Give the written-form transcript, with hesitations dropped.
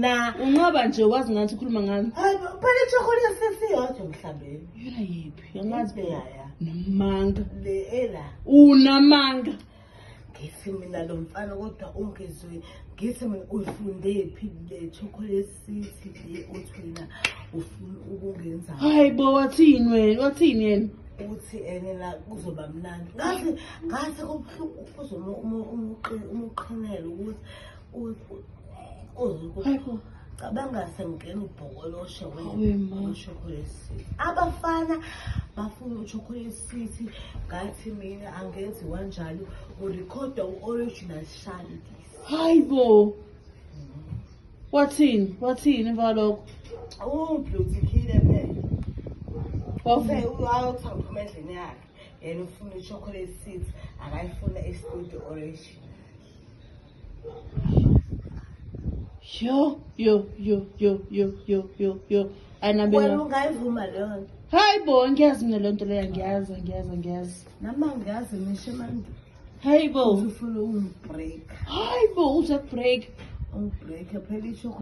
Mina Unqaba nje, wazi ngathi ukhuluma ngani. Hayi bo, phela i-chocolate sesiyodwa emhlabeni. Yona yiphi? Angazi. Leya. Namanga. Le ela. Unamanga. Ngithi mina lo mfana, kodwa ungizwe, ngithi mina uyifunde phi le chocolate city le uthi wena ufuna ukungenza? Hayi bo, wathini wena? Wathini yena? Uthi ene la kuzoba mnandi. Ngathi kubuhlungu kuze uma uqhinele ukuthi Hayi bo. Cabanga sengena ubhokoloshe. Hawe ma. Wena, chocolate city, abafana bafuna u-chocolate city. Ngathi mina angenzi kanjalo, urekhoda u-original Shandis. Hayi bo. Wathini? Wathini emva kwalokho? Ungibluthikile phela. Wavu- Uyayothi angiphuma endlini yakhe, yena ufuna i-chocolate city, akayifuna e-studio original. Yo, yo, yo, yo, yo, yo, yo, yo. Ayinabe. Wena ungayivuma leyo nto? Hayi bo, ngiyazi mina le nto leyo, ngiyazi, ngiyazi, ngiyazi. Nami angiyazi ngisho manje. Hayi bo. Ufuna ungibreak. Hayi bo, uze break. Ungibreak phela i-chocolate.